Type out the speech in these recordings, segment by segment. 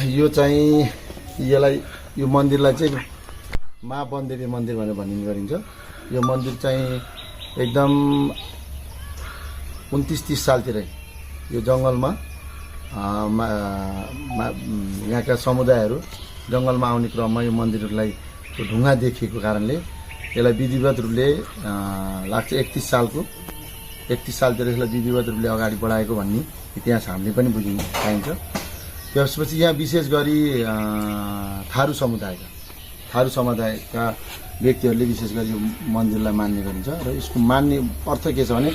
यो चाहिँ यसलाई यो मन्दिरलाई चाहिँ मा वनदेवी मन्दिर भनेर भनिने गरिन्छ। यो मन्दिर चाहिँ एकदम 29-30 सालतिरै यो जङ्गलमा यहाँका समुदायहरू जङ्गलमा आउने क्रममा यो मन्दिरलाई ढुङ्गा देखिएको कारणले यसलाई विधिवत रूपले लाग्छ 31 सालतिर यसलाई विधिवत रूपले अगाडि बढाएको भन्ने इतिहास हामीले पनि बुझ्न पाइन्छ। त्यसपछि यहाँ विशेष गरी थारू समुदायका व्यक्तिहरूले विशेष गरी यो मन्दिरलाई मान्ने गरिन्छ र यसको मान्ने अर्थ के छ भने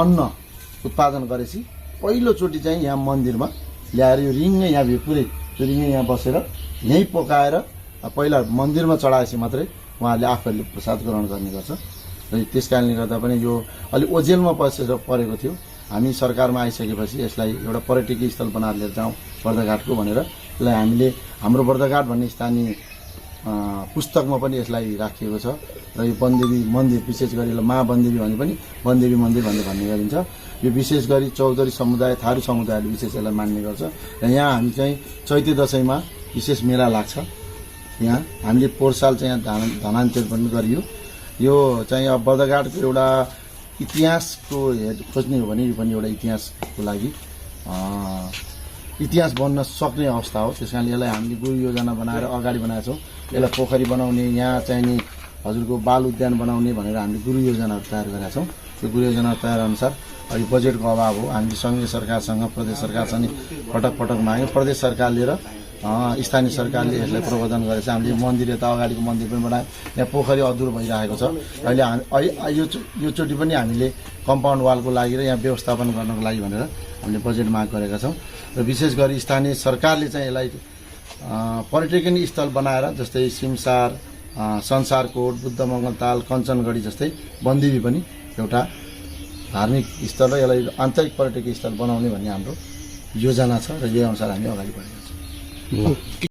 अन्न उत्पादन गरेपछि पहिलोचोटि चाहिँ यहाँ मन्दिरमा ल्याएर यो रिङ्गै यहाँ पुरै त्यो रिङ्गै यहाँ बसेर यहीँ पकाएर पहिला मन्दिरमा चढाएपछि मात्रै उहाँहरूले आफूहरूले प्रसाद ग्रहण गर्ने गर्छ र त्यस कारणले गर्दा पनि यो अलिक ओझेलमा परेको थियो। हामी सरकारमा आइसकेपछि यसलाई एउटा पर्यटकीय स्थल बनाएर लिएर जाउँ बर्दघाटको भनेर यसलाई हामीले हाम्रो बर्दघाट भन्ने स्थानीय पुस्तकमा पनि यसलाई राखिएको छ र यो वनदेवी मन्दिर विशेष गरी मा वनदेवी भने पनि वनदेवी मन्दिर भनेर भन्ने गरिन्छ। यो विशेष गरी चौधरी समुदाय थारू समुदायले विशेष यसलाई मान्ने गर्छ र यहाँ हामी चाहिँ चैते दशैँमा विशेष मेला लाग्छ। यहाँ हामीले पोहोर साल चाहिँ यहाँ धनान्तर पनि गरियो। यो चाहिँ अब बर्दघाटको एउटा इतिहासको खोज्ने हो भने यो पनि एउटा इतिहासको लागि इतिहास बन्न सक्ने अवस्था हो। त्यस कारणले यसलाई हामीले गुरु योजना बनाएर अगाडि बनाएका छौँ। यसलाई पोखरी बनाउने यहाँ चाहिँ नि हजुरको बाल उद्यान बनाउने भनेर हामीले गुरु योजनाहरू तयार गरेका छौँ। त्यो गुरु योजना तयार अनुसार यो बजेटको अभाव हो। हामीले सङ्घीय सरकारसँग प्रदेश सरकारसँग पटक माग्यौँ। प्रदेश सरकारले र स्थानीय सरकारले यसलाई प्रबन्धन गरेछ। हामीले मन्दिर यता अगाडिको मन्दिर पनि बनायौँ। यहाँ पोखरी अधुरो भइरहेको छ। अहिले यो चोटि पनि हामीले कम्पाउन्ड वालको लागि र यहाँ व्यवस्थापन गर्नको लागि भनेर हामीले बजेट माग गरेका छौँ र विशेष गरी स्थानीय सरकारले चाहिँ यसलाई पर्यटकीय स्थल बनाएर जस्तै सिमसार संसारकोट बुद्ध मङ्गलताल कञ्चनगढी जस्तै वनदेवी पनि एउटा धार्मिक स्थल र यसलाई आन्तरिक पर्यटकीय स्थल बनाउने भन्ने हाम्रो योजना छ र यही अनुसार हामी अगाडि बढेका छौँ।